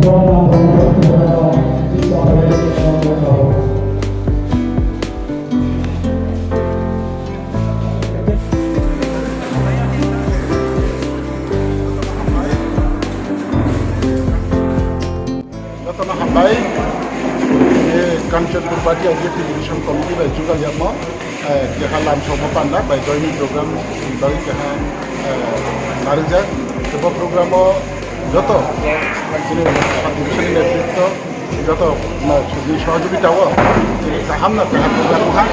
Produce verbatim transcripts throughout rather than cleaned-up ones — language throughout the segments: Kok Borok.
Jotono hambai. Ye Kanchanpur Party Executive Division Committee bai jugal yamo, eh, keha lamsokma panda bai joining program ni bagwi keha, eh, narijak. Bo program o joto chini sub division ni netritwo joto no sujui sohojogita o kaham no kaham program ha.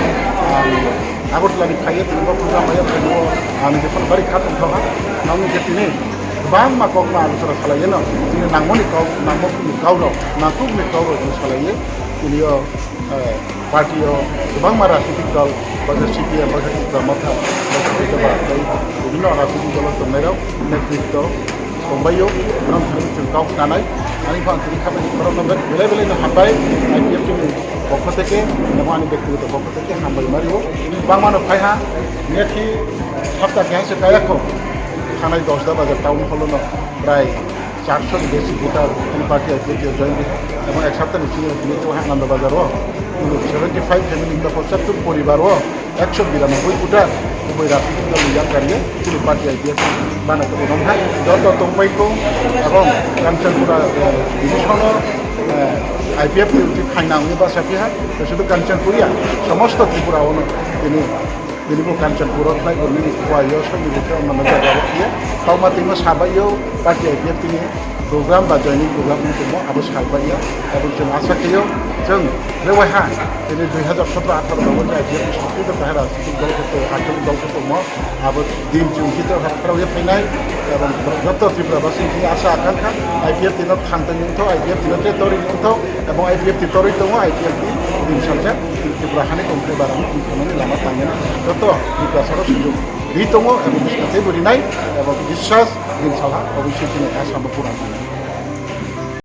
Agartala ni phaiye tini bo program bai phaiye ang jephuru bari kha tongthokha. Nangni je tini kwbangma kokma aluchara salaiye no, tini nangmani kok, nangmani kok rok, nangkukni kok rok tini salaiye, tini o, eh, party o kwbangma rajnitik dol, bakhe C P M, bakhe Tipra Motha, bakhe Tipra tei bibhinno rajnitik dolo tongnai rok netritwo tongbaio, bono thani chwng kok nanai, ani phang tini khabai khorokno belai belai no hambai, I P F T ni pokho theke, namo ani bektigoto pokho theke hambai mario, bangmano phaiha, nekhi sapta keha se kaya kho, thanai Dosda Bazar town hall no prai charso ni besi voter tini party I P F T join di, ebong ek sapta ni sini tini to ha Nanda Bazar o, seventy five family ka pochattur poribar o, ekso biranoboi voter, kubui rajnitik dol ni yang kariye, tini party I P F T bana to nong ha, joto tongpai kho, ebong Kanchanpura, eh, division o, eh, I P F T uchi phaina wngwi basa phiha, to sudu Kanchanpur ya, somosto Tripura ono tini Bini bo Kanchanpur o khlai bo nini kuaio soni bikhe ono jaga o khiye. Tongma timo sabaio party I P F T ni program ba joining program wng tongmo abo salbaia. Abo chwng asa khaio chwng rewai ha tini dui hazar sotro atharo rogo je I P F T sokti to kahera sokti dol khe to, atharo dol khe tongmo abo din chwng hito ha khrawi phainai. Abo joto Tripura basi ni asa akankha I P F T no thang tong wngtho, I P F T no te tori wngtho. Ebong I P F T torwi tongo, I P F T din salsa Tripura hani tongthai barang wngkhamani lama tangnani joto Tiprasarok sujuk ri tongo, ebong bwskango teibo rinai, ebong biswas din salha oboni swi chini Assam o pura.